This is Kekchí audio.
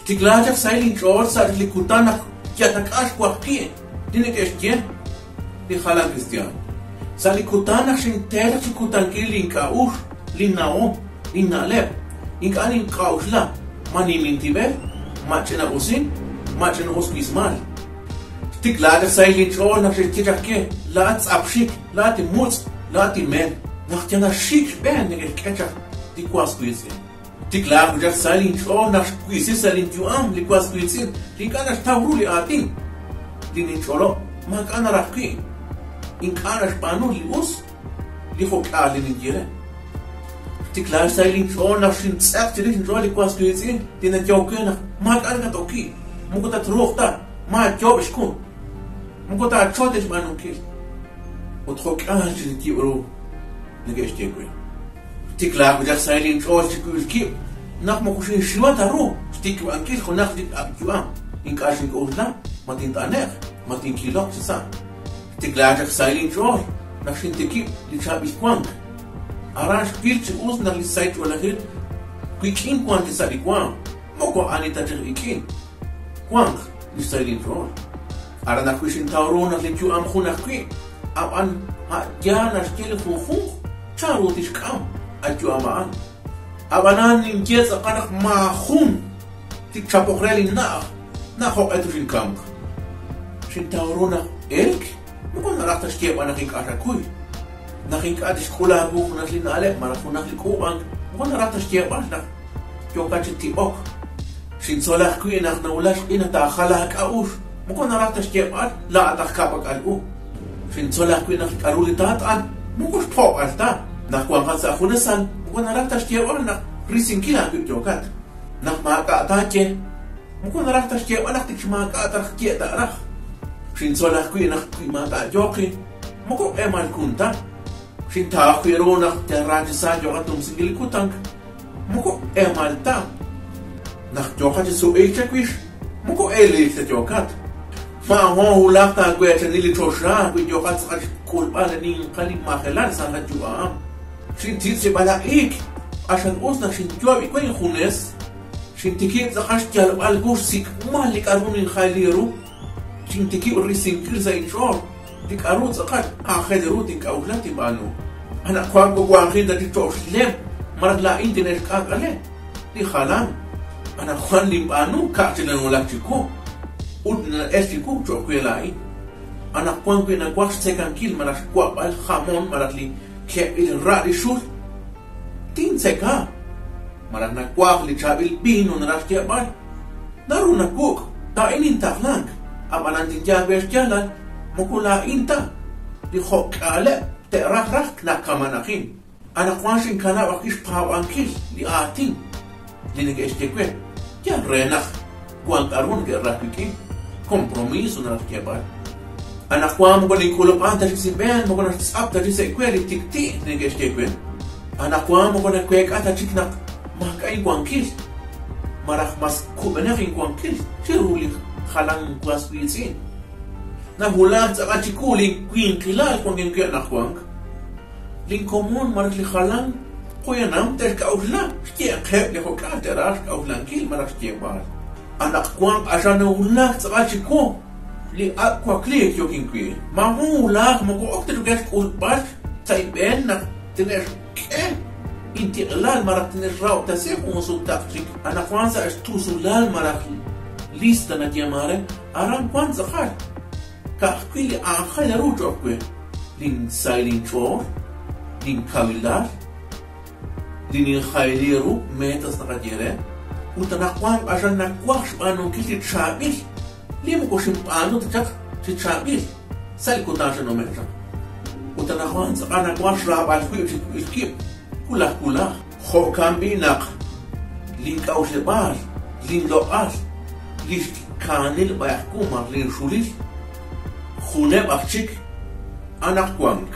Xtiklaak chaq xsahil inch'ool sa' li kutan naq yatak'a xwaj wi' li neke'xye li jalan kristiaan. Sa' li kutan naq xinte chaq chi kutankil link'a'uxl, linnawom, linna'leb', ink'a' nink'a'uxla ma nim intib'el, ma ch'ina'usin, ma ch'ina'us wismal. Xtiklaak chaq xsahil inch'ool naq xe'xye chaq ke, Laa'at tz'apxik, laa'at mutz', laa'at imen, naq yal naxik xb'een neke'xk'e chaq li was wiitz'in. Xtiklaak wi' chaq xsahil inch'ool naq xwisi sa' linyu'am li was wiitz'in li ink'a' naxtaw ru li aatin li ninch'olob' maak'a' naraj wi', ink'a' naxb'aanu li us li jo'k'aal li ninye re. Xtiklaak xsahil inch'ool naq xintz'eq chirix inch'ool li was wiitz'in li nayehok we naq maak'a' nakat'ok wi', moko tatruuq ta, maayoob' xkun, moko taachot xb'aanunkil. Ut jo'k'aal chi li yib' ru neke'xye we. Xtiklaak wi' chaq xsahil inch'ool chi wiib'il kib' naq moko xinxiwa ta ru xtikib'ankil junaq li ak' yu'am, ink'a' xink'oxla ma tint'ane'q, ma tinkiloq chi sa'. Xtiklaak chaq xsahil inch'ool naq xintikib' li chaab'il wank. Aran xwil chi us naq li sahil ch'oolejil wik'in wank chi sa' li waanm, moko ani ta chik ik'in wanq li xsahil inch'ool. Aran ajwi' xintaw ru naq li yu'am jun ajwi', ab'an a' yaal naxye li junjunq chanru tixk'am a yu'am a'an. Ab'anan ninye tz'aqal naq maajun tichapoq re linna'aj naq jo'q'e toxinkamq. Xintaw ru naq elk moko naraj ta xyeeb'al naq ink'a' xakuy. Naq ink'a' tixk'ul aawu junaq li na'leb' malaj junaq li k'uub'ank moko naraj ta xyeeb'al naq yookat chi tib'ok. Xintzol ajwi' naq nawulak xq'ehil naq taajal aak'a'uxl moko naraj ta xyeeb'al laa'at aj ka'pak'al u. Xintzol ajwi' naq k'aru li taat'an moko xpo'b'al ta. Naq wanqat sa' junesal moko naraj ta xyeeb'al naq risinkil aawib' yookat. Naq maak'a' taaye moko naraj ta xyeeb'al naq tik maak'a' ta raj ye taaraj. Xintzol ajwi' naq wi maak'a' yooqi moko q'emalkun ta. Xintaw ajwi' ru naq yal ra chi sa yooqat numsinkil li kutank moko q'emal ta. Naq yooqat chi sub'e'k chawix moko eelil ta yookat. Maajo'q'e wulaj taaweechani li choxa wi yooqat tz'aqal xk'ulb'al li ninqal li majelal sa' qayu'am. Xintitz' chi b'alaq'iik, q'axal us naq xinyoob' we injunes. Xintikib' tz'aqal xyalb'al wu xsik'b'al li k'a'ru ninjayli ru. Xintikib' risinkil sa' inch'ool li k'a'ru tz'aqal aajel ru tink'a'uxla tinb'aanu. Anaqwan moko wanqin ta chik cho'q xlem malaj laa'in tine'xk'aak'ale li jalan. Anaqwan linb'aanu ka'aj chik nanwulak chiwu ut na'el chiwu cho'q we laa'in. Anaqwan wi nawaj xtzekankil malaj xwa'b'al jamon malaj li ke'b'il ra' li xul, tintzeka. Malaj nawaj li chaab'il vino naraj xyeeb'al, naru nawuk', laa'in nintaqlank, ab'anan tinye aawe xyaalal, moko laa'in ta, li jo'k'aaleb' te'raj raj naq kamanaqin. Anaqwan xinkanab' ajwi' xpaab'ankil li aatin li neke'xye we, yal re naq wank k'aru neke'raj wik'in, compromiso naraj xyeeb'al. Anaqwan moko nink'ulub'an ta chik sa' inb'een, moko naxtz'ap ta chik sa' we li tik'ti' li neke'xye we. Anaqwan moko naweek'a ta chik naq maak'a' inwankil malaj mas kub'enaq inwankil chiru li jalan was wiitz'in. Nawulak tz'aqal chiwu linwinqilal wankin wi' anaqwank. Linkomon malaj li jalan poyanam te'xk'a'uxla xye'qeb' li jo'k'aal te'raj xk'a'uxlankil malaj xyeeb'al. Anaqwan q'axal nawulak tz'aqal chiwu li ak' wakliik yookin wi'. Maajun wulaj moko ok ta rik'in xk'ulb'al sa' inb'een naq tine'xk'e intiq'ilal malaj tine'xrahob'tesi jun sutaq chik. Anaqwan sa' xtusulal malaj lista nayeeman re, aran wank tz'aqal. Ka'ajwi' li aajel ru cho'q we, linsahil inch'ool, linkawilal, li ninjayli ru metas naqaye re, ut anaqwan q'axal nawaj xb'aanunkil chi chaab'il li moko xinb'aanu ta chaq chi chaab'il sa' li kutan xe'nume'k chaq. Ut anaqwan tz'aqal nawaj xraab'al wib' chi wib'il wib' wulaj wulaj. Jo'kan b'i' naq link'a'uxleb'aal, linloq'al, li xkaanil b'ayaq wu malaj linxulil, juneb' aj chik anaqwank.